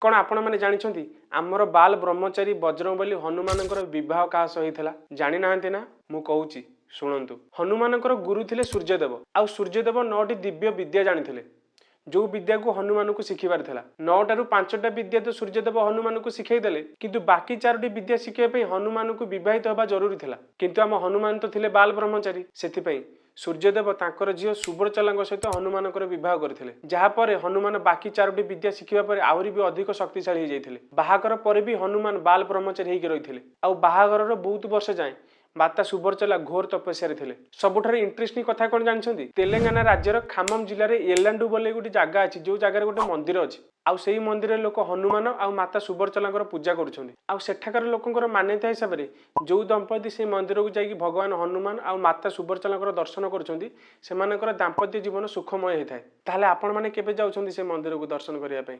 କ'ଣ ଆପଣମାନେ ଜାଣିଛନ୍ତି, ଆମର ବାଲ ବ୍ରହ୍ମଚାରୀ ବଜରଙ୍ଗବଲି ହନୁମାନଙ୍କର ବିବାହ କାହା ସହ ହେଇଥିଲା? ଜାଣିନାହାନ୍ତି ନା? ମୁଁ କହୁଛି, ଶୁଣନ୍ତୁ। ହନୁମାନଙ୍କର ଗୁରୁ ଥିଲେ ସୂର୍ଯ୍ୟଦେବ। ଆଉ ସୂର୍ଯ୍ୟଦେବ ନଅଟି ଦିବ୍ୟ ବିଦ୍ୟା ଜାଣିଥିଲେ, ଯୋଉ ବିଦ୍ୟାକୁ ହନୁମାନଙ୍କୁ ଶିଖିବାର ଥିଲା। ନଅଟାରୁ ପାଞ୍ଚଟା ବିଦ୍ୟା ତ ସୂର୍ଯ୍ୟଦେବ ହନୁମାନଙ୍କୁ ଶିଖେଇ ଦେଲେ, କିନ୍ତୁ ବାକି ଚାରୋଟି ବିଦ୍ୟା ଶିଖିବା ପାଇଁ ହନୁମାନଙ୍କୁ ବିବାହିତ ହେବା ଜରୁରୀ ଥିଲା। କିନ୍ତୁ ଆମ ହନୁମାନ ତ ଥିଲେ ବାଲ ବ୍ରହ୍ମଚାରୀ। ସେଥିପାଇଁ ସୂର୍ଯ୍ୟଦେବ ତାଙ୍କର ଝିଅ ସୁବର୍ଚଲାଙ୍କ ସହିତ ହନୁମାନଙ୍କର ବିବାହ କରିଥିଲେ, ଯାହାପରେ ହନୁମାନ ବାକି ଚାରୋଟି ବିଦ୍ୟା ଶିଖିବା ପରେ ଆହୁରି ବି ଅଧିକ ଶକ୍ତିଶାଳୀ ହେଇଯାଇଥିଲେ। ବାହାଘର ପରେ ବି ହନୁମାନ ବାଲ ବ୍ରହ୍ମଚାରୀ ହେଇକି ରହିଥିଲେ। ଆଉ ବାହାଘରର ବହୁତ ବର୍ଷ ଯାଏଁ ମାତା ସୁବର୍ଚଲା ଘୋର ତପସ୍ୟାରେ ଥିଲେ। ସବୁଠାରୁ ଇଣ୍ଟରେଷ୍ଟିଂ କଥା କ'ଣ ଜାଣିଛନ୍ତି? ତେଲେଙ୍ଗାନା ରାଜ୍ୟର ଖାମମ ଜିଲ୍ଲାରେ ୟେଲାଣ୍ଡୁ ବୋଲି ଗୋଟେ ଜାଗା ଅଛି, ଯୋଉ ଜାଗାରେ ଗୋଟେ ମନ୍ଦିର ଅଛି। ଆଉ ସେଇ ମନ୍ଦିରରେ ଲୋକ ହନୁମାନ ଆଉ ମାତା ସୁବର୍ଚଲାଙ୍କର ପୂଜା କରୁଛନ୍ତି। ଆଉ ସେଠାକାର ଲୋକଙ୍କର ମାନ୍ୟତା ହିସାବରେ, ଯୋଉ ଦମ୍ପତି ସେଇ ମନ୍ଦିରକୁ ଯାଇକି ଭଗବାନ ହନୁମାନ ଆଉ ମାତା ସୁବର୍ଚଲାଙ୍କର ଦର୍ଶନ କରୁଛନ୍ତି, ସେମାନଙ୍କର ଦାମ୍ପତ୍ୟ ଜୀବନ ସୁଖମୟ ହେଇଥାଏ। ତାହେଲେ ଆପଣମାନେ କେବେ ଯାଉଛନ୍ତି ସେ ମନ୍ଦିରକୁ ଦର୍ଶନ କରିବା ପାଇଁ?